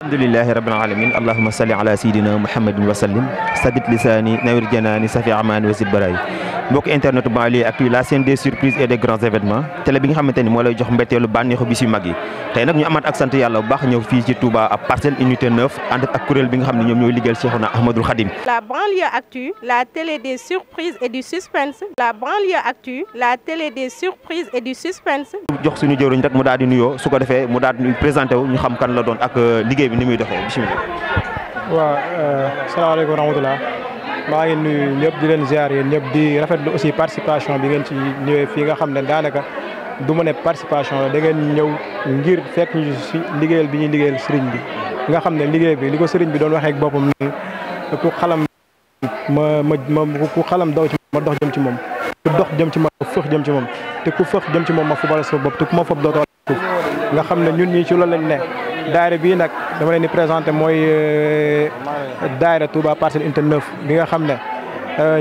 alhamdulillahi rabbil alamin allahumma salli ala sayidina muhammadin wa sallim sabit lisaani nawir janaani safi amaani wa zid barayi mbokk internet Banlieue Actu la scène des surprises et des grands événements télé bi nga xamante ni moo lay jox mbetteelu bànneexu bis yu mag yi tey nag ñu amaat ak sant yàlla bu baax ñëw fii ci Touba ab Parcelles Unité 9 ànd ak kuréel bi nga xam ne ñoom ñooy liggéeyal Cheikhouna Ahmadoul Khadim. La Banlieue Actu, la télé des surprises et du suspense. La Banlieue Actu, la télé des surprises et du suspense. jox suñu jëwriñ rek mu daal di nuyoo su ko defee mu daal di présenté wu ñu xam kan la doon ak liggéey bi ni muy doxee bisimilah. waaw salaamaaleykum wa rahmatulah maa ngi nuyu ñëpp di leen ziar yéen ñëpp di rafetlu aussi participation bi ngeen ci ñëwee fii nga xam ne daanaka du ma ne participation la da ngeen ñëw ngir fekk ñu si liggéeyal bi ñuy liggéeyal sëriñ bi nga xam ne liggéey bi li ko sëriñ bi doon waxee ak boppam ni ku xalam ku xalam daw ci ma dox jëm ci moom ku dox jëm ci ma fëx jëm ci moom te ku fëx jëm ci moom ma fubal sa bopp te ku ma fob dootoo nga xam ne ñun ñii ci loolu lañ ne daayira bii nag dama leen di présenté mooy daayira Touba Parcelles Unité 9 bi nga xam ne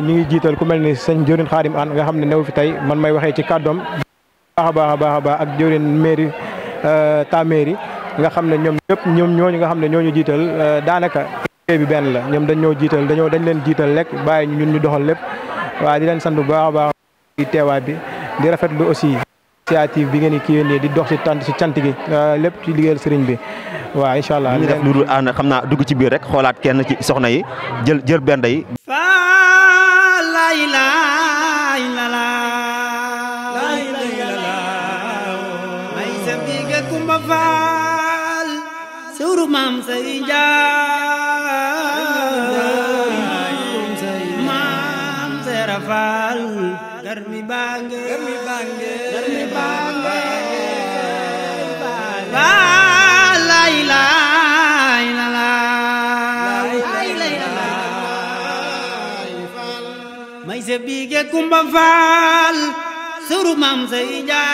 ñu ngi jiital ku mel ni sëñ Jëwrin Xaadim An nga xam ne new fi tey man may waxee ci kàddoom baax a baax ak jëwrin mairie ta mairie nga xam ne ñoom ñëpp ñooñu nga xam ne ñooñu jiital daanaka liggéey bi benn la ñoom dañ ñoo jiital dañ leen jiital rek bàyyi ñun ñu doxal lépp waaw di leen sant bu baax a baax di teewaay bi di rafetlu aussi initiative bi ngeen di kii nii di dox ci cant gi lépp ci liggéeyal sëriñ bi waaw incha allah. li def lu dul ànd xam naa dugg ci biir rek xoolaat kenn ci soxna yi jël benn yi. garmi bange la ilaha illallah may se bige kumba faal suru mam say jaay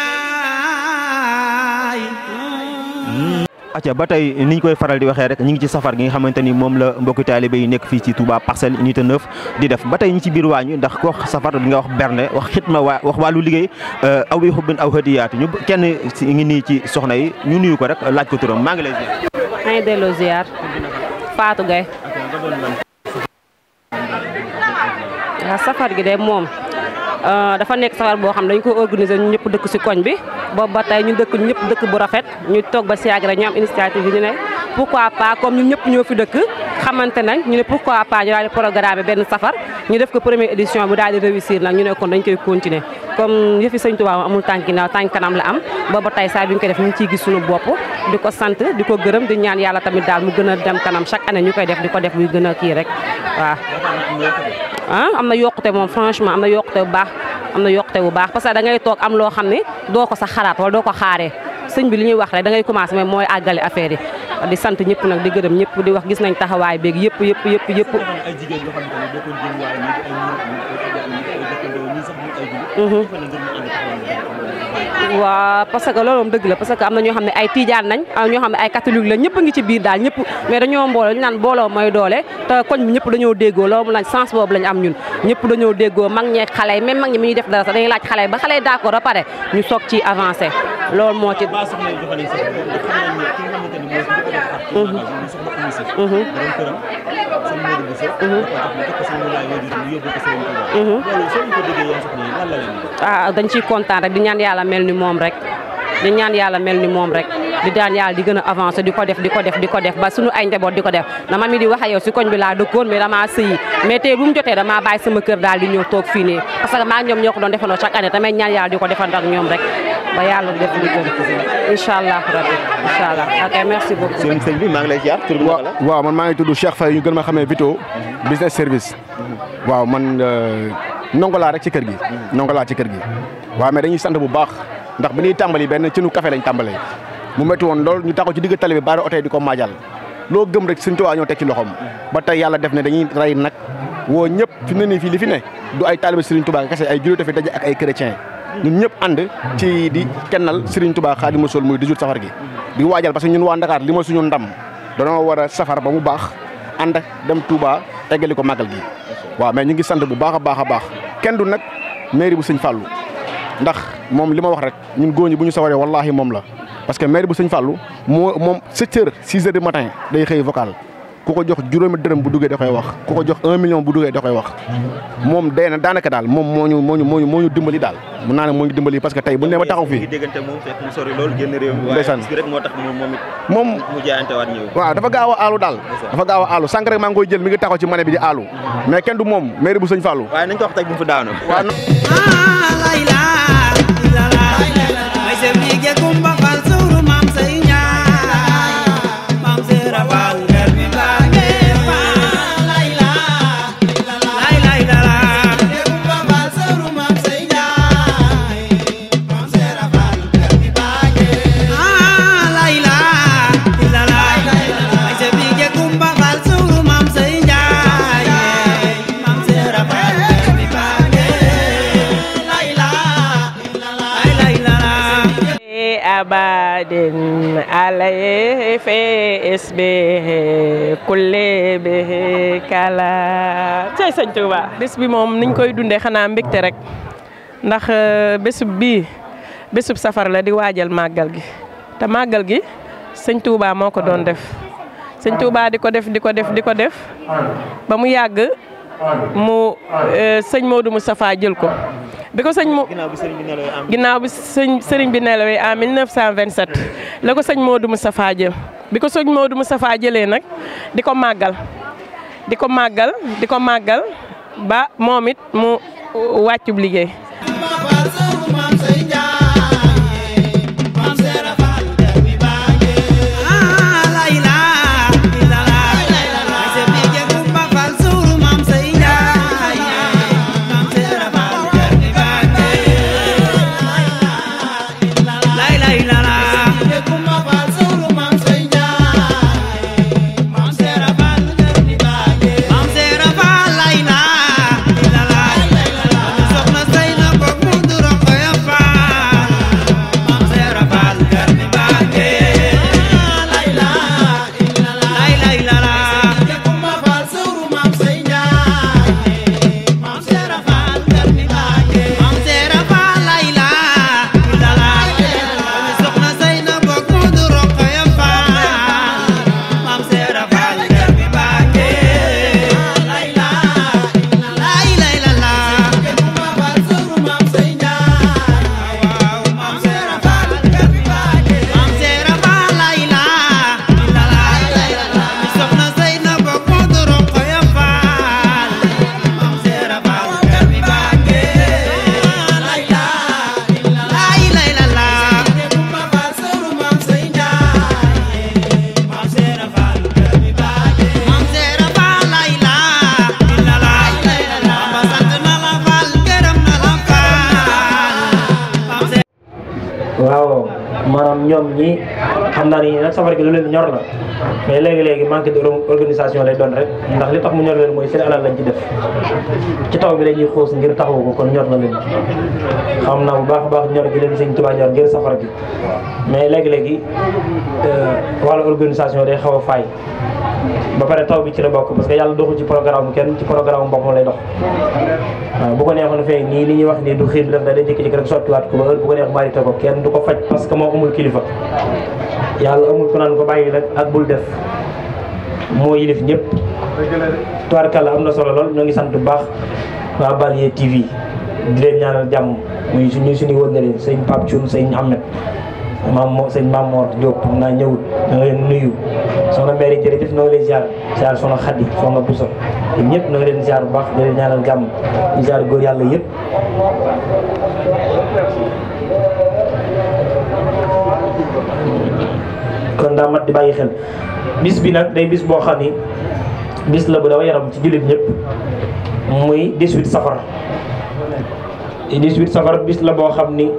acca ba tey ni ñu koy faral di waxee rek ñu ngi ci safar gi nga xamante ni moom la mbokki taalibe yi nekk fii ci Touba Parcelles Unité 9 di def ba tey ñi ci biir waañu ndax ko wax safar di nga wax berne wax xitma wax wàllu liggéey aw yi xubbin aw hadiyaatu ñu kenn ngi nii ci soxna yi ñu nuyu ko rek laaj ko turam maa ngi lay ziar. maa ngi delloo ziar Fatou Gaye. waaw safar gi de moom dafa nekk safar boo xam dañ ko organiser ñu ñëpp dëkk ci koñ bi boobu ba tey ñu dëkk ñëpp dëkk bu rafet ñu toog ba si yàgg rek ñu am initiative yi ñu ne pourquoi pas comme ñun ñëpp ñoo fi dëkk xamante nañ ñu ne pourquoi pas ñu daal di programme benn safar ñu def ko première édition bu daal di réussir nag ñu ne kon dañ koy continuer comme yëfi Sëñ Tuubaa amul tànk ginnaaw tànk kanam la am boobu ba tey saa bi ñu koy def ñu ngi ciy gis suñu bopp di ko sant di ko gërëm di ñaan yàlla tamit daal mu gën a dem kanam chaque année ñu koy def di ko def muy gën a kii rek waaw. am na yokkute moom franchement am na yokkute bu baax am na yokkute bu baax parce que da ngay toog am loo xam ne doo ko sax xalaat wala doo ko xaaree sëñ bi li ñuy wax rek da ngay commencé mais mooy àggale affaire yi di sant ñëpp nag di gërëm ñëpp di wax gis nañ taxawaay beeg yëpp. waaw parce que loolu moom dëgg la parce que am na ñoo xam ne ay tijaan nañ am ñoo xam ne ay catholique la ñëpp a ngi ci biir daal ñëpp mais dañoo mbooloo ñu naan booloo mooy doole te koñ bi ñëpp dañoo déggoo loolu mu lañ sens boobu lañ am ñun ñëpp dañoo déggoo mag ñeeg xale yi même mag ñi mi ñuy def dara sax dañuy laaj xale yi ba xale yi d'accord ba pare ñu soog ci avancé loolu moo ci dañ ciy kontaan rek di ñaan yàlla mel ni moom rek di ñaan yàlla mel ni moom rek di daan yàlla di gën a avancé di ko def ba suñu ay njaboot di ko def na ma mi di wax ak yow si koñ bi laa dëkkoon mais damaa sëyi mais tey bu mu jotee damaa bàyyi sama kër daal di ñëw toog fii nii parce que maa ñoom ñoo ko doon defandoo chaque année tamit ñaan yàlla di ko defandoo ak ñoom rek ba yàlla def lu gën incha allah rabbi incha allah ok merci beaucoup. sëñ bi maa ngi lay ziar. waaw man maa ngi tudd Cheikh Faye ñu gën ma xamee Vito business service. waaw man ndongo laa rek ci kër gi. ndongo laa ci kër gi. waaw mais dañuy sant bu baax ndax bi ñuy tàmbali benn ci nu café lañ tàmbalee mu métti woon lool ñu taxaw ci digg tali bi baari oto yi di ko maajal loo gëm rek Sëñ Tuubaa ñoo teg ci loxoom ba tey yàlla def ne dañuy rey nag woo ñëpp fi mu ne nii fii li fi ne du ay taalibe Sëriñ Tuubaa kese ay jullit fi daje ak ay chrétien ñun ñëpp ànd ci di kennal Sëriñ Tuubaa Xaadimu Rasuul muy 18 safar gi di waajal parce que ñun waa Ndakaar li ma suñu ndam danoo war a safar ba mu baax ànd ak dem Touba eggali ko màggal gi waaw mais ñu ngi sant bu baax a baax kenn du nag mairie bu Sëñ Fallou ndax moom li ma wax rek ñun góor ñi bu ñu sawaree wallaahi moom la parce que maire bu Sëñ Fallou moom 7 heures 6 heures du matin day xëy vocal ku ko jox juróomi dërëm bu duggee da koy wax ku ko jox 1 million bu duggee da koy wax moom day na daanaka daal moom moo ñu dimbali daal mun naa ne moo ñu dimbali parce que tey bu ne ba taxaw fii ndeysaan moom mu jaayantewaat ñëw waaw dafa gaaw a aalu daal dafa gaaw a aalu sànq rek maa ngi koy jël mi ngi taxaw ci mane bi di aalu mais kenn du moom maire bu Sëñ Fallou waaye nañ ko wax tey bu mu fi daanu abadin alaye fe esbe kulle be kala cey Sëñ Touba bés bi moom niñ koy dundee xanaa mbégte rek ndax bésub bii bésub safar la di waajal màggal gi te màggal gi Sëñ Touba moo ko doon def Sëñ Touba di ko def ba mu yàgg mu sëñ Modou Moustapha jël ko bi ko ginnaaw bi sëriñ bi nelawee en 1927 la ko sëñ Modou Moustapha jël bi ko sëñ Modou Moustapha jëlee nag di ko màggal ba moom it mu wàccub liggéey waaw maanaam ñoom ñi xam naa ni nag safar gi lu leen ñor la mais léegi-léegi manque de organisation lay doon rek ndax li tax mu ñor leen mooy seen alal lañ ci def ci taw bi dañuy xuus ngir taxawu ko kon ñor na leen xam naa bu baax a baax ñor gi leen Sëñ Tuubaa ñor ngir safar gi mais léegi-léegi wàllu organisation day xaw a faay ba pare taw bi ci la bokk parce que yàlla doxul ci programme kenn ci programme boppam lay dox waaw bu ko neexoon fee nii li ñuy wax nii du xiir bi def da day jékki-jékki rek sottiwaat ko ba heure bu ko neex marité ko kenn du ko faj parce que moo amul kilifa yàlla amul ku naan ko bàyyi rek ak bul def moo yilif ñëpp tubaarkàlla am na solo lool ñoo ngi sant bu baax waa Balyé TV di leen ñaanal jàmm muy suñuy wër na leen sëñ Pape Thioune sëñ Ahmed sëñ Mame Mor Diop xam naa ñëwut da nga leen nuyu soxna Mary jërëjëf noo ngi leen ziar soxna Khady soxna Bousso ñëpp na nga leen ziar bu baax di leen ñaanal jàmm di ziar góor yàlla yëpp kon daa mat di bàyyi xel bis bi nag day bis boo xam ni bis la bu daw yaram ci jullit ñëpp muy 18 safar 18 safar bis la boo xam ni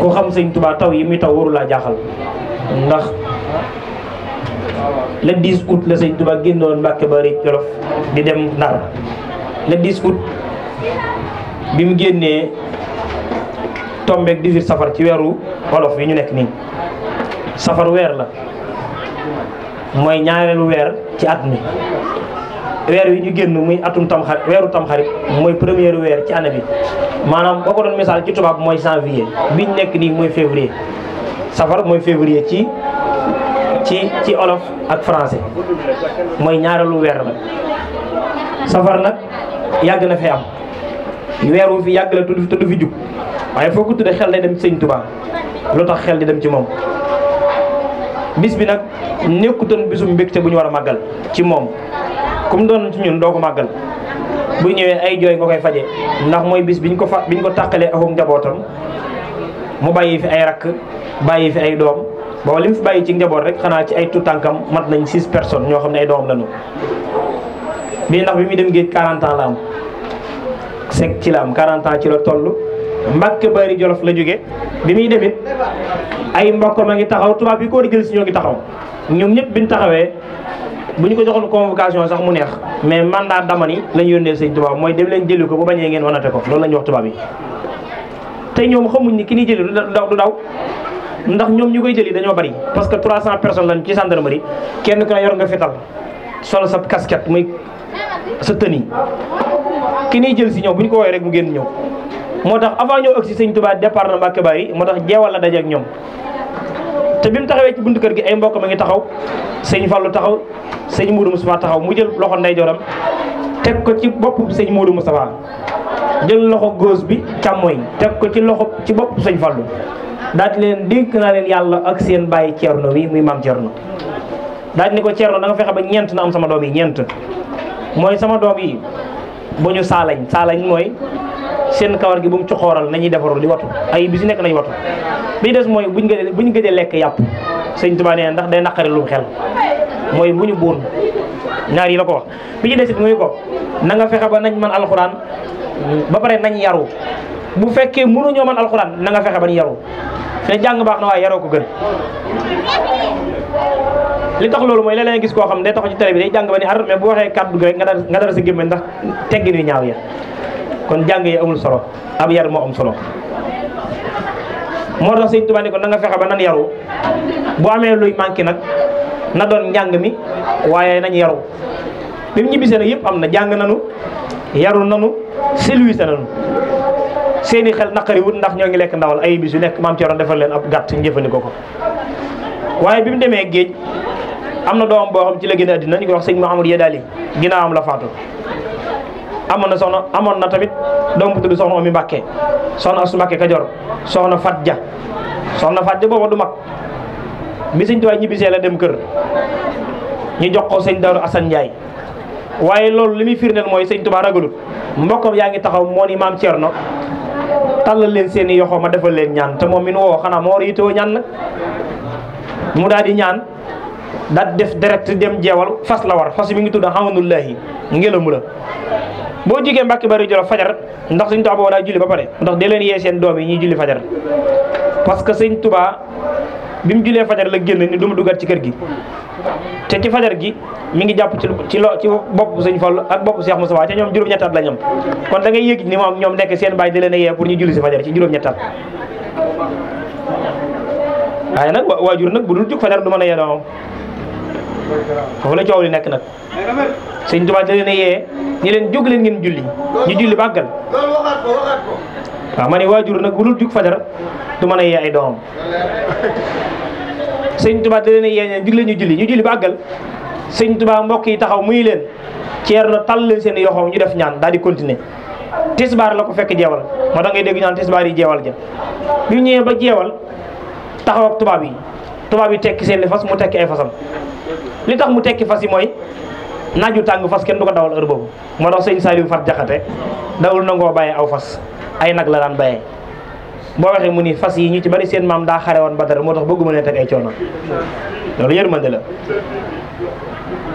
ku xam Sëñ Tuubaa taw yi muy taw waru laa jaaxal ndax le 10 août la Sëñ Tuubaa génnoon Mbàkke Bari Jolof di dem Ndar le 10 août bi mu génnee tombeek 18 safar ci weeru wolof yi ñu nekk nii safar weer la mooy ñaareelu weer ci at mi weer wi ñu génn muy atum tamxarit weeru tamxarit mooy premier weer ci année bi maanaam boo ko doon misaal ci tubaab mooy janvier biñ nekk nii mooy février safar mooy février ci olof ak français mooy ñaareelu weer la safar nag yàgg na fi am weer wu fi yàgg la te du fi jug waaye foo ko tuddee xel day dem ci sëñ Tuubaa lu tax xel di dem ci moom bis bi nag nekkutoon bisum mbégte bu ñu war a màggal ci moom comme doon ci ñun doo ko màggal bu ñëwee ay jooy nga koy faje ndax mooy bis biñ ko tàqalee ak njabootam mu bàyyi fi ay rakk bàyyi fi ay doom booba li mu fi bàyyi ci njaboot rek xanaa ci ay tuutànkam mat nañ 6 personnes ñoo xam ne ay doomam lañu bii ndax bi muy dem géej 40 ans la am sec ci la am 40 ans ci la toll Mbàkke Bari Jolof la jóge bi muy demit ay mbokkam a ngi taxaw tubaab bi ko war a jël si ñoo ngi taxaw ñoom ñëpp biñ taxawee bu ñu ko joxoon convocation sax mu neex mais mandat damani lañ yónnee sëñ tubaab mooy dem leen jëli ko bu bañee ngeen wanate ko loolu la ñu wax tubaab yi te ñoom xamuñ ni ki ñuy jëli du daw ndax ñoom ñu koy jëli dañoo bari parce que 300 personnes lañ ci gendarmerie kenn ku ne yor nga fetal sol sa casquette muy sa tenue ki ñuy jël si ñoom bu ñu ko woowee rek mu génn ñëw moo tax avant ñëw agsi sëñ Tuubaa départ na Mbàkke Bari moo tax jeewal la daje ak ñoom te bi mu taxawee ci buntu kër gi ay mbokk ma ngi taxaw sëñ Fallu taxaw sëñ Modou Moustapha taxaw mu jël loxo ndeyjooram teg ko ci bopp sëñ Modou Moustapha jël loxo gauche bi càmmooñ teg ko ci bopp sëñ Fallu daal di leen dénk naa leen yàlla ak seen bàyyi Ceerno wi muy maam Ceerno daal di ni ko Ceerno da nga fexe ba ñeent na am sama doom yi ñeent mooy sama doom yi bu ñu saalañ mooy seen kawar gi bu mu coxooral nañuy defaru di watu ay bi si nekk nañu watu bi des mooy buñ gëjee lekk yàpp sëñ Tuubaa nee ndax day naqari lu xel mooy bu ñu buun ñaar yi la ko wax bi ci des it muy ko na nga fexe ba nañ man alxuraan ba pare nañ yaru bu fekkee mënuñoo man alxuraan na nga fexe ba ñu yaru te jàng baax na waaye yaroo ko gën li tax loolu mooy léeg-léeg gis koo xam ne day tax ci télé bi day jàng ba ni ar mais bu waxee kàddu gi rek nga dara sa gémmiñ ndax teggin yu ñaaw ya kon jàng yi amul solo ab yar moo am solo moo tax sëñ Tuubaa ni ko na nga fexe ba nan yaru bu amee luy manqué nag na doon njàng mi waaye nañ yaru bi mu ñibbisee nag yëpp am na jàng nanu yaru nanu silwise nanu seeni xel naqari wut ndax ñoo ngi lekk ndawal ay bis yu nekk maam Thierno defal leen ab gàtt njëfandikoo ko waaye bi mu demee géej am na doomam boo xam ci la gën a àddina ñu ko wax sëñ Mahamadou Yadali ginnaawam la faatu amoon na tamit doom bu tudd soxna Omi Mbàkke soxna Asu Mbàkke Kajoor soxna Fat Ja booba du mag bi sëñ Tuubaa ñibbisee la dem kër ñu jox ko sëñ Daaru Asan Njaay waaye loolu li muy firndeel mooy sëñ Tuubaa ragalut mbokkam yaa ngi taxaw moo ni maam Thierno tàllal leen seeni yoxo ma defal leen ñaan te moom mi nu woo xanaa moo war a yitewoo ñaan nag mu daal di ñaan daal def direct dem jeewal fas la war fas mi ngi tudd Hawnullahi ngelamu la boo jigee Mbàkke Bari Jolof fajar ndax sëñ Tuubaa boobu daa julli ba pare ndax de leen yee seen doom yi ñuy julli fajar parce que sëñ Tuubaa bi mu jullee fajar la génn ni du ma duggaat ci kër gi te ci fajar gi mi ngi jàpp ci bopp sëñ Fallu ak bopp Cheikh Moustapha te ñoom juróom-ñetti at la ñam kon da ngay yëg ni moom ñoom nekk seen baay di leen a yee pour ñu julli si fajar ci juróom-ñetti at waaye nag waajur nag bu dul jug fajar du mën a yee doomam foofu la coow li nekk nag sëñ Tuubaa da leen a yee ñi leen jóg leen ngeen julli ñu julli bàggal waaw ma ne waajur nag bu dul jug fajar du mën a yee ay doomam sëñ Tuubaa da leen a yee jug leen ñu julli bàggal sëñ Tuubaa mbokk yi taxaw muy leen Ceerno tàll leen seen yoxoom ñu def ñaan daal di continuer tisbaar la ko fekk jeewal moo tax ngay dégg ñaan tisbaar yi jeewal ja bi mu ñëwee ba jeewal taxaw ak tubaab yi tekki seen fas mu tekki ay fasam li tax mu tekki fas yi mooy naaju tàng fas kenn du ko dawal heure boobu moo tax sëñ Saliou Fat Jaxate dawul nangoo bàyyee aw fas ay nag la daan bàyyee boo waxee mu ni fas yi ñu ci bari seen maam daa xare woon Badar moo tax bëgguma leen teg ay coono loolu yërmande la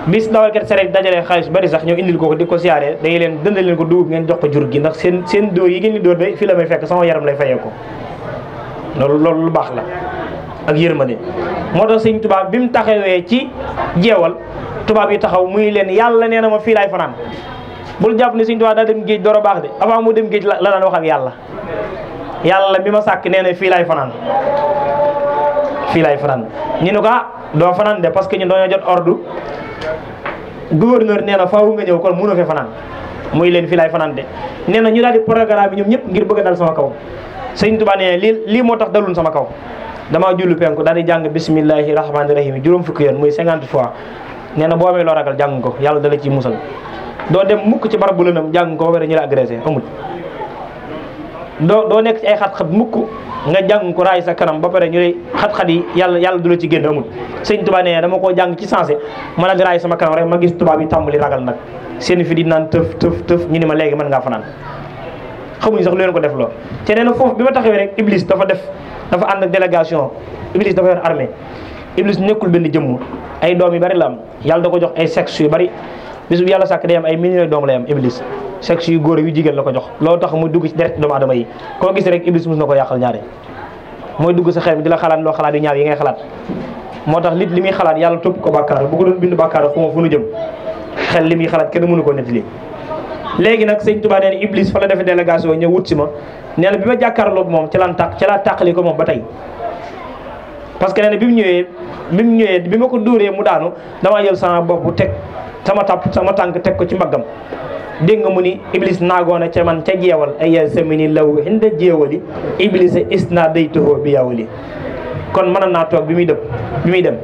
bis dawalkat sareet dajalee xaalis bari sax ñëw indil ko di ko siyaaree day leen dëndal leen ko dugub ngeen jox ko jur gi ndax seen dóor yi ngeen di dóor de fii la may fekk sama yaram lay fayee ko loolu lu baax la ak yërmande moo tax sëñ tubaab bi mu taxawee ci jeewal tubaab yi taxaw muy leen yàlla nee na ma fii laay fanaan bul jàpp ne sëñ tubaab daa dem géej door a baax de avant mu dem géej la daan wax ak yàlla mi ma sàkk nee na fii laay fanaan ñu ne ko doo fanaan de parce que ñun dañoo jot ordre gouverneur nee na faaw nga ñëw kon mënoo fee fanaan muy leen fii laay fanaan de nee na ñu daal di programme bi ñoom ñëpp ngir bëgg a dal sama kaw sëñ Tuubaa nee lii moo tax dalul sama kaw damaa jullu penku daal di jàng bismillahi rahmaani rahim juróom fukki yoon muy 50 fois nee na boo amee loo ragal jàng ko yàlla dala ciy musal doo dem mukk ci barab bu lëndëm jàng ko ba pare ñu la agressé amul doo nekk ci ay xat-xat mukk nga jàng ko raay sa kanam ba pare ñu lay xat-xat yi yàlla du la ci génn amul sëñ Tuubaa nee dama koo jàng ci sensé ma la di raay sama kanam rek ma gis tubaab yi tàmbali ragal nag seen fi di naan tëf ñu ni ma léegi mën ngaa fanaan xamuñu sax lu leen ko def loo te nee na foofu bi ma taxawee rek Iblis dafa ànd ak délégation Iblis dafa yor armée Iblis nekkul benn jëmm ay doom yu bari la am yàlla da ko jox ay sexe yu bari bis bu yàlla sàkk day am ay millions doom lay am Iblis sexe yu góor yu jigéen la ko jox loolu tax muy dugg ci deret doomu aadama yi koo gis rek Iblis mus na ko yàqal ñaare mooy dugg sa xel mi di la xalaat loo xalaat yu ñaaw yi ngay xalaat moo tax li muy xalaat yàlla topp ko bàkkaar bu ko doon bind bàkkaar xuma fu nu jëm xel li muy xalaat kenn mënu ko nettali léegi nag sëñ Tuubaa nee na Iblis fa la defee délégation ñëw wut si ma nee na bi ma jàkkaarloog moom ci laa tàqali ko moom ba tey parce que nee na bi mu ñëwee bi ma ko dóoree mu daanu damaa jël sama bopp teg sama tànk teg ko ci mbaggam dégg nga mu ni Iblis naagoona ca man ca jeewal ay samini law inda jeewali Iblis isna daytuhu bi yawali kon mën naa toog bi muy dem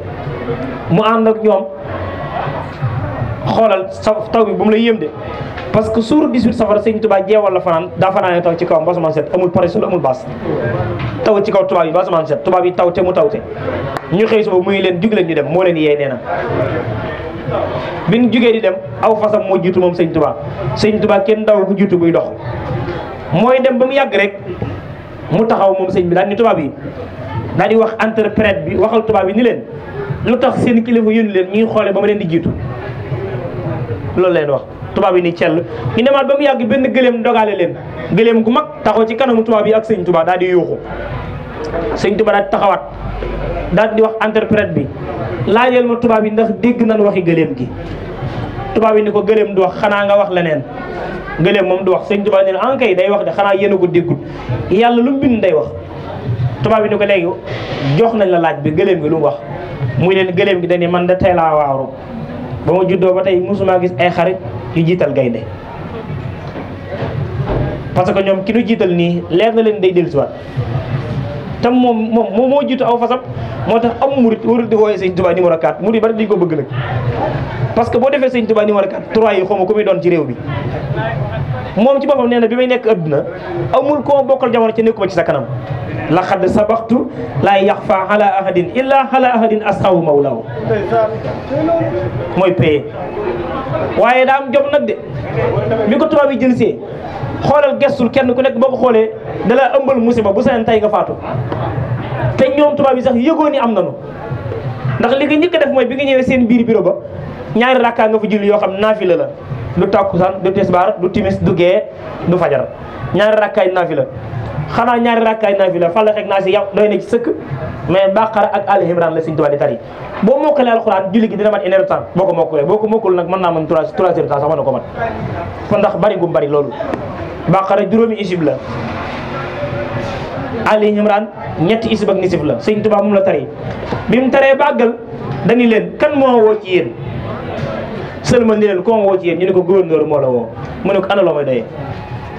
mu ànd ak ñoom xoolal taw bi bu mu la yéem de parce que suur 18 safar sëñ Tuubaa jeewal la fanaan daa fanaane taw ci kaw basamaan set amul parasol amul baas taw ci kaw tubaab yi basamaan set tubaab yi tawte mu tawte ñu xëy suba muy leen jug leen ñu dem moo leen yee nee na bi ñu jugee di dem aw fasam moo jiitu moom sëñ Tuubaa kenn daw bu jiitu buy dox mooy dem ba mu yàgg rek mu taxaw moom sëñ bi daal ni tubaab yi daal di wax interprète bi waxal tubaab yi ni leen lu tax seen kilifa yónni leen ñuy xoole ba ma leen di jiitu loolu leen wax tubaab yi ni cell ñu demaat ba mu yàgg benn gëléem dogale leen gëléem gu mag taxaw ci kanamu tubaab yi ak sëñ Tuubaa daal di yuuxu sëñ Tuubaa daal di taxawaat daal di wax interprète bi laajal ma tubaab yi ndax dégg nañ waxi gëléem gi tubaab yi ni ko gëléem du wax xanaa nga wax leneen gëléem moom du wax sëñ Tuubaa ne en kay day wax de xanaa yéen a ko déggul yàlla lu mu bind day wax tubaab yi ni ko léegi jox nañ la laaj bi gëléem gi lu mu wax muy leen gëléem gi dañuy man da tey laa waaru ba ma juddoo ba tey musuma gis ay xarit yu jiital gaynde parce que ñoom ki nu jiital nii leer na leen day dellusiwaat tam moom moo jiitu aw fasam moo tax am murit warul di wooyee sëñ Tuubaa numéro 4 murit bari dañu ko bëgg nag parce que boo defee sëñ Tuubaa numéro 4 3 yi xawma ku muy doon ci réew bi moom ci boppam nee na bi may nekk adduna amul koo bokkal jamono ci nekkuma ci sa kanam laqad sabaxtu laa yaxfa ala ahadin illa ala ahadin asxawu mawlaaw mooy paye waaye daa am jom nag de bi ko tubaab yi jël see xoolal gestul kenn ku nekk boo ko xoolee dalaa ëmbal musiba bu seen tay nga faatu te ñoom tubaab yi sax yëgoo ni am nanu ndax li nga njëkk a def mooy bi nga ñëwee seen biir bureau ba ñaari rakkaa nga fa julli yoo xam naafila la du takkusaan du tisbaar du timis du gee du fajar ñaari rakkaay naafila xanaa ñaari rakkaay naafila Falaq ak Naas yow doy na ci sëkk mais Baqara ak Ali Imran la Sëñ Tuubaa di tari boo mokkalee alxuraan julli gi dina mat 1 heure de temps boo ko mokkul nag mën naa mën 3 heures de temps sax mën na ko mat kon ndax bari gum bari loolu Baqara juróomi isib la Ali Imran ñetti isib ak nisif la Sëñ Tuubaa moom la tari bi mu taree bàggal dañu leen kan moo woo ci yéen seulement ni leen koo woo ci yéen ñu ne ko gouverneur moo la woo mu ne ko ana loo may doyee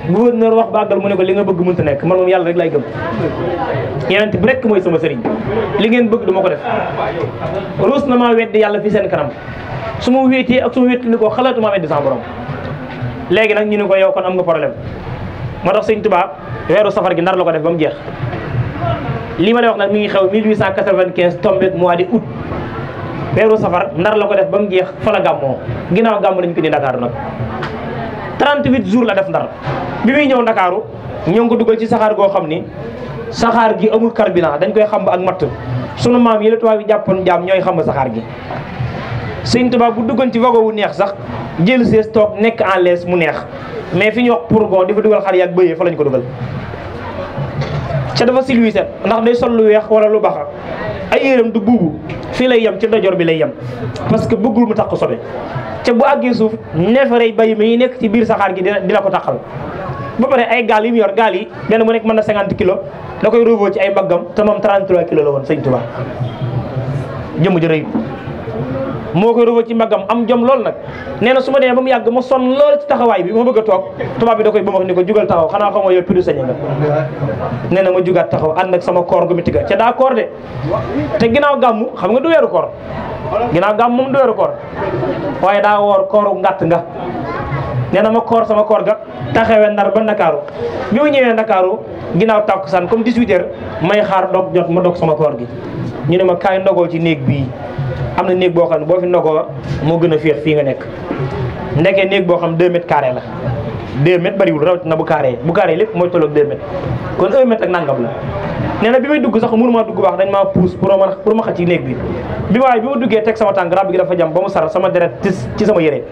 gouverneur wax bàggal mu ne ko li nga bëgg mënta nekk man moom yàlla rek lay gëm yonent bi rek mooy sama sëriñ li ngeen bëgg du ma ko def ruus na maa weddi yàlla fi seen kanam su ma wéetee ak su ma wéet li ko xalaatu maa weddi sama borom léegi nag ñu ne ko yow kon am nga problème moo tax Sëñ Tuubaa weeru safar gi ndar la ko def ba mu jeex lii ma lay wax nag mi ngi xew 1895 tombé mois de août weeru safar ndar la ko def ba mu jeex fa la gàmmoo ginnaaw gàmm lañ ko di Dakar nag 38 jours la def ndar bi muy ñëw Ndakaaru ñoo ngi ko dugal ci saxaar goo xam ni saxaar gi amul carburant dañ koy xamb ak matt sunu maam yi la tubaab yi jàppoon jaam ñooy xamb saxaar gi Sëñ Tuubaa bu duggoon ci wago wu neex sax jël sees toog nekk en l'aise mu neex mais fi ñu wax pourgon di fa dugal xar yaag bëyee fa lañ ko dugal ca dafa silwiset ndax day sol lu weex wala lu baxa ay yéram du buubu fii lay yem ci dojor bi lay yem parce que bëggul mu takk sobe ca bu àggee suuf neefarey bay mi nekk ci biir saxaar gi dina ko taxal ba pare ay gaal yi mu yor gaal yi benn mu nekk mën na 50 kilos da koy rouvoo ci ay mbaggam te moom 33 kilos la woon Sëñ Tuubaa jëmm ji rëy moo koy ruufa ci mbaggam am jom lool nag nee na su ma demee ba mu yàgg ma sonn lool ci taxawaay bi ma bëgg a toog tubaab bi da koy ba wax ni ko jugal taxaw xanaa xamoo yow pidu sañe nga nee na ma jugaat taxaw ànd ak sama koor gu métti ga ca daa koor de te ginnaaw gàmmu xam nga du weeru koor ginnaaw gàmmu moom du weeru koor waaye daa woor kooru ngàtt nga nee na ma koor sama koor ga taxawee Ndar ba Ndakaaru bi ma ñëwee Ndakaaru ginnaaw tàkkusaan comme 18h may xaar dog jot ma dog sama koor gi ñu ne ma kaay ndogoo ci néeg bii am na néeg boo xam ne boo fi ndogoo moo gën a féex fii nga nekk ndekee néeg boo xam 2 mètres carré la 2 mètres bariwul rawatina bu carré lépp mooy tolloog 2 mètres kon 1 mètre ak nangam la nee na bi may dugg sax mënu maa dugg baax dañ maa pousse pour ma xëcc ci néeg bi ma duggee teg sama tànk rab gi dafa jam ba mu sar sama deret ci sama yére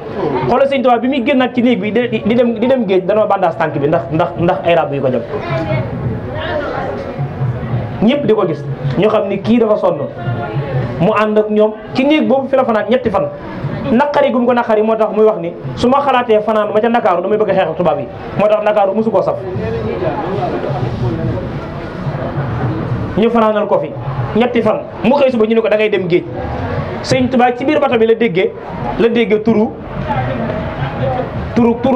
xoolal Sëñ Tuubaa bi muy génnaat ci néeg bi di dem géej danoo bandaas tànk bi ndax ay rab yu ko jam ñëpp di ko gis ñu xam ni kii dafa sonn mu ànd ak ñoom ci néeg boobu fi la fanaan ñetti fan naqari gum ko naqari moo tax muy wax ni su ma xalaatee fanaan ma ca Ndakaaru damay bëgg a xeex ak tubaab yi moo tax Ndakaaru mosu koo saf ñu fanaanal ko fi ñetti fan mu xëy suba ñu ne ko da ngay dem géej Sëñ Tuubaa ci biir bato bi la déggee turu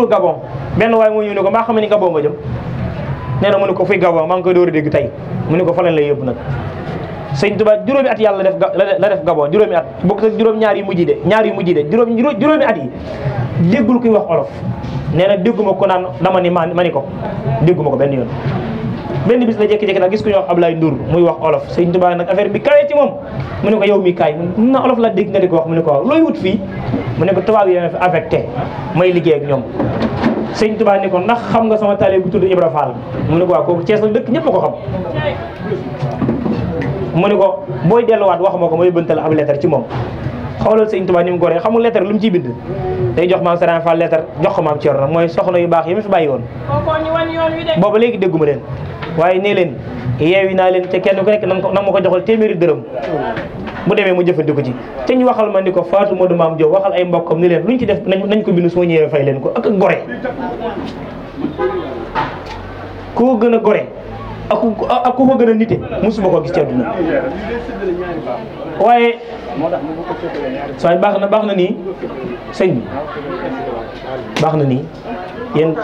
Gabon benn waaye moo ñëw ne ko maa xam ni Gabon nga jëm nee na mu ne ko fuy Gabon maa ngi koy door a dégg tey mu ne ko fa leen lay yóbbu nag Sëñ Tuubaa juróomi at yàlla la def Gabon juróomi at bokk ak juróom ñaar yu mujj de juróomi at yi déggul kuy wax olof nee na dégguma ko naan dama ni ma ni ko dégguma ko benn yoon benn bis la jékki-jékki nag gis ku ñuy wax Ablaye Ndour muy wax olof Sëñ Tuubaa nag affaire bi kawee ci moom mu ne ko yow mi kaay mun na olof la dégg nga di ko wax mu ne ko waaw looy wut fii mu ne ko tubaab yi fi affecté may liggéey ak ñoom Sëñ Tuubaa ni ko ndax xam nga sama taalibe bu tudd Ibra Fall mu ne ko waaw kooku Cees la dëkk ñëpp a ko xam mu ne ko booy delluwaat wax ma ko ma yóbbantal ab lettre ci moom xoolal Sëñ Tuubaa ni mu goree xamul lettre lu mu ciy bind day jox maam Serigne Fall lettre jox ko maam Thierno mooy soxna yu baax yi ma fi bàyyi woon booba léegi dégguma leen waaye nee leen yeewi naa leen te kenn ku nekk nag ma ko joxal téeméeri dërëm bu demee mu jëfandiku ci te ñu waxal ma ni ko Fatou Modou Maam Diop waxal ay mbokkam ni leen luñ ci def nañ ko bind soo ñëwee fay leen ko ak gore ku ko gën a gore ak ku ko gën a nite musuma ko gis ci àdduna waaye sooy baax na nii sëñ bi baax na nii yéen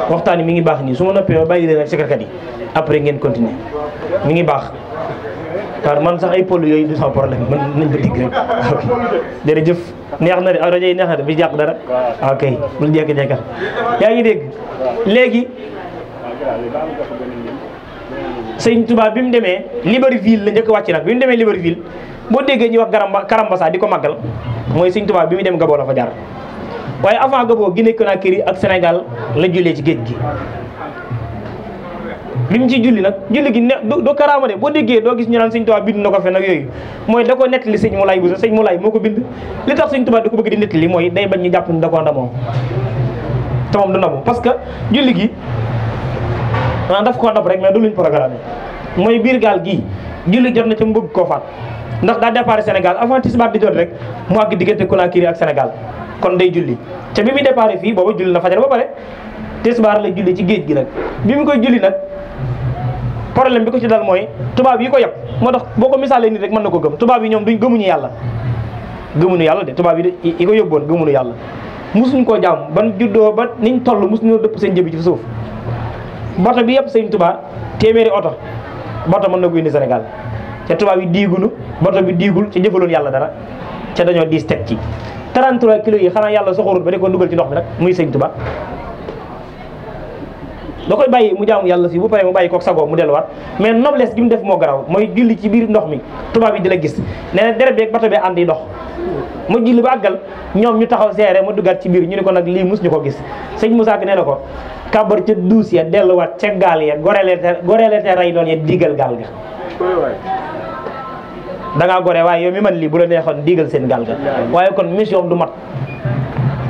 waxtaan yi mi ngi baax nii su ma noppee bàyyi leen ak secrétaire yi après ngeen continuer mi ngi baax car man sax ay pôle yooyu du sama problème man nañ ko digg rek ok jërëjëf neex na de rajo yi neex na de bi jàq dara ok bul jekk-jekkal yaa ngi dégg léegi Sëñ Tuubaa bi mu demee Libreville la njëkk wàcc nag bi mu demee Libreville boo déggee ñuy wax Karambasa di ko màggal mooy Sëñ Tuubaa bi mu dem Gabon la fa jaar waaye avant Gabon Guinée Conakry ak Sénégal la jullee ci géej gi bi mu ci julli nag julli gi ne du karaama de boo déggee doo gis ñu naan Sëñ Tuubaa bind na ko fe nag yooyu mooy da ko nettali sëñ Moulay Bousso sëñ Moulay moo ko bind li tax Sëñ Tuubaa di ko bëgg di nettali mooy day bañ ñu jàpp ni da koo ndamoo te moom du ndamoo parce que julli gi daf koo ndab rek mais du luñ programme mooy biir gaal gii julli jot na ca mu bëgg koo faat ndax daa départ Sénégal avant tisbaar di jot rek mu àgg diggante Conakry ak Sénégal kon day julli te bi muy départ fii booba julli na fajar ba pare tisbaar la julli ci géej gi nag bi mu koy julli nag problème bi ko ci dal mooy tubaab yi ko yab moo tax boo ko misaalee nit rek mën na ko gëm tubaab yi ñoom duñ gëmuñu yàlla de tubaab yi ko yóbboon gëmuñu yàlla musuñ koo jaam ban juddoo ba niñ toll musuñoo dëpp seen jëbi ci suuf bato bi yëpp Sëñ Tuubaa téeméeri oto bato mën na ko indi Sénégal te tubaab yi diigunu bato bi diigul ca jëfaloon yàlla dara ca dañoo diis teg ci 33 kilos yi xanaa yàlla soxorul ba de ko dugal ci ndox mi nag muy Sëñ Tuubaa da koy bàyyi mu jaamu yàlla fii bu paree mu bàyyi kook sagoo mu delluwaat mais noblesse gi mu def moo garaw mooy julli ci biir ndox mi tubaab yi di la gis nee na deret beeg bato bee ànd yi dox mu julli ba àggal ñoom ñu taxaw seere ma duggaat ci biir ñu ne ko nag lii mus ñu ko gis sëñ Moussa Ka nee na ko kabar ca duus ya delluwaat ca gaal ya goreelete ray doon ya diigal gaal ga da ngaa gore waaye yow mi man lii bu la neexoon diigal seen gaal ga waaye kon mission du mat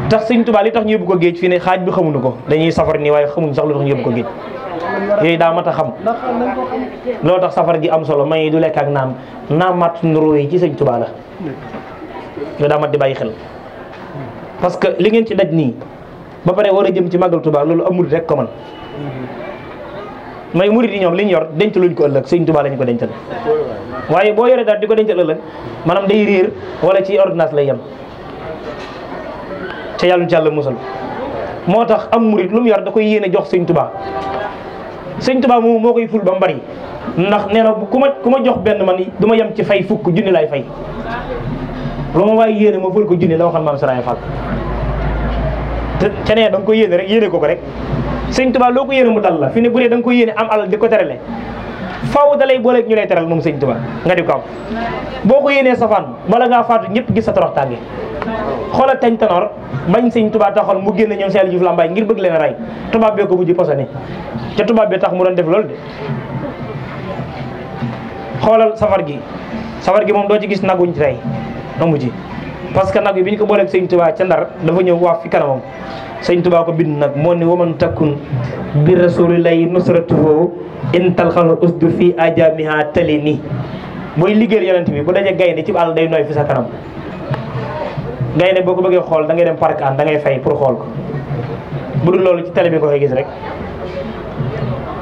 tax Sëñ Tuubaa li tax ñu yóbbu ko géej fii ne xaaj bi xamuñu ko dañuy safar nii waaye xamuñ sax lu tax ñu yóbbu ko géej yooyu daa mat a xam loolu tax safar gi am solo may du lekk ak naan mat nduru yi ci Sëñ Tuubaa la yooyu daa mat di bàyyi xel parce que li ngeen ci daj nii ba pare war a jëm ci màggal Tuubaa loolu amul rek ko man may murid yi ñoom li ñu yor denc luñ ko ëllëg Sëñ Tuubaa lañu ko dencal waaye boo yoree daal di ko dencal ëllëg maanaam day réer wala ci ordonnance lay yem ca yàlla ci yàlla musal. moo tax am murit lu mu yor da koy yéene jox sëñ Tuubaa sëñ Tuubaa moom moo koy ful ba mu bari ndax nee na ku ma jox benn man du ma yem ci fay fukk junni laay fay lu ma waaye yéene ma ful ko junni la waxal maam Saraay Fall te ca nee da nga koy yéene rek yéene ko rek sëñ Tuubaa loo ko yéene mu dal la fi ne bu dee da nga koy yéene am alal di ko terale faaw da lay booleeg ñu lay teral moom sëñ Tuubaa nga di ko am boo ko yéenee safaan bala ngaa faatu ñëpp gis sa torox tànge xoolal tañ tanoor bañ sëñ Tuubaa taxoon mu génn ñoom Saliou Diouf Lambaye ngir bëgg leen a rey tubaab bee ko mujj posone ca tubaab bee tax mu doon def loolu de xoolal safar gi moom doo ci gis naguñ ci rey amu ci parce que nag bi ñu ko booleeg sëñ Tuubaa ca Ndar dafa ñëw waaf fi kanamam sëñ Tuubaa ko bind nag moo ne waman takkun bi rasulillahi nusratuhu in talxal usdu fi ajamiha tali ni booy liggéeyal yonent bi bu dajee gaynde ci àll day nooy fi sa kanam gaynde boo ko bëggee xool da ngay dem parc an da ngay fay pour xool ko bu dul loolu ci télé bi nga koy gis rek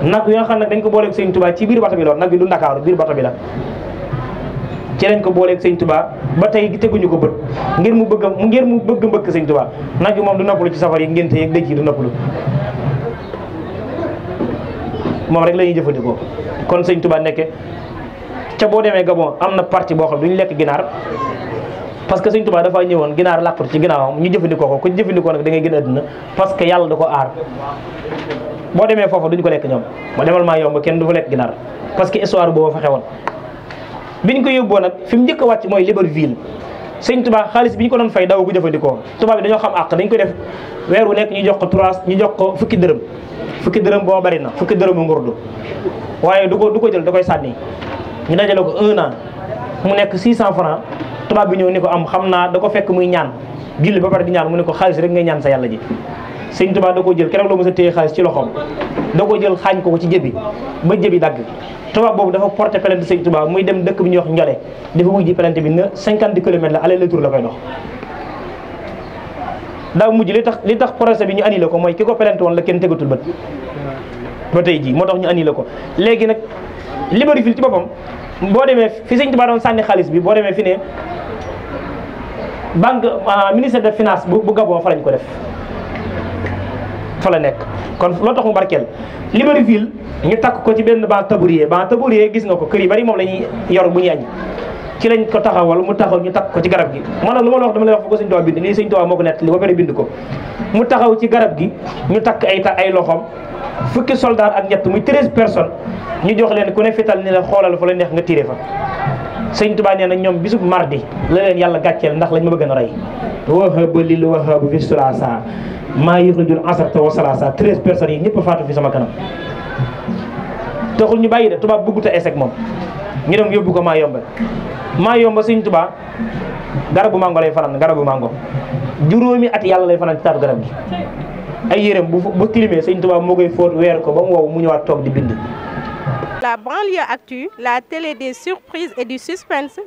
nag yoo xam ne dañ ko booleeg sëñ Tuubaa ci biir bato bi loolu nag bi du Ndakaaru biir bato bi la ci lañ ko booleeg sëñ Tuubaa ba tey teguñu ko bët ngir mu bëgg mbëkk sëñ Tuubaa nag bi moom du noppalu ci safar yi ngénte yeeg dëj yi du noppalu moom rek la ñuy jëfandikoo kon sëñ Tuubaa nekke ca boo demee Gabon am na partie boo xam duñu lekk ginaar parce que sëñ Tuubaa dafa ñëwoon ginaar làqut ci ginnaawam ñu jëfandikoo ko ku jëfandikoo nag da ngay gën a àdduna parce que yàlla da ko aar boo demee foofa duñu ko lekk ñoom ma demal maa yomb kenn du fa lekk ginaar parce que histoire boobu fa xewoon biñ ko yóbboo nag fi mu njëkk a wàcc mooy Libreville sëñ Tuubaa xaalis bi ñu ko doon fay daw ko jëfandikoo tubaab bi dañoo xam àq dañ koy def weer wu nekk ñu jox ko fukki dërëm boo bari na fukki dërëmu ngurdu waaye du ko jël da koy sànni ñu dajale ko 1 an mu nekk 600 francs tubaab bi ñëw ni ko am xam naa da ko fekk muy ñaan julli ba pare di ñaan mu ne ko xaalis rek ngay ñaan sa yàlla ji sëñ Tuubaa da ko jël keroog la mos a téye xaalis ci loxoom da ko jël xaañ ko ci jëbi ba jëbi dagg tubaab boobu dafa porté plainte sëñ Tuubaa muy dem dëkk bi ñuy wax Njole dafa wuy ji plainte bi na 50 kilomètres la aller retour la koy dox daa mujj li tax procès bi ñu annulé ko mooy ki ko plainte woon la kenn tegatul bët ba tey jii moo tax ñu annulé ko léegi nag Libreville ci boppam boo demee fi sëñ Tuubaa doon sànni xaalis bi boo demee fi ne banque ministère de finance bu Gabon fa lañ ko def fa la nekk kon loo tax mu barkeel Libreville ñu takk ko ci benn banc tabourier gis nga ko kër yi bari moom la ñuy yor bu ñuy añ ci lañ ko taxawal mu taxaw ñu takk ko ci garab gi maanaam lu ma la wax dama lay wax fu ko sëñ Tuubaa bind lii sëñ Tuubaa moo ko nett li ba pare bind ko mu taxaw ci garab gi ñu takk ay loxoom fukki soldat ak ñett muy 13 personnes ñu jox leen ku ne fital ni la xoolal fa la neex nga tiré fa sëñ Tuubaa nee na ñoom bisub mardi la leen yàlla gàcceel ndax lañ ma bëgg a rey wahaba lil wahabu fi sulasa maa yuxrijul asarta wa salasa 13 personnes yi ñëpp faatu fi sama kanam taxul ñu bàyyi de tubaab bëggut a échec moom ñu dem yóbbu ko maa yomba sëñ Tuubaa garabu mango lay fanaan garabu mango juróomi at yàlla lay fanaan ci taatu garab gi ay yérem bu tilimee sëñ Tuubaa moo koy fóot weer ko ba mu wow mu ñëwaat toog di bind. La banlieue actu, la télé des surprises et du suspense.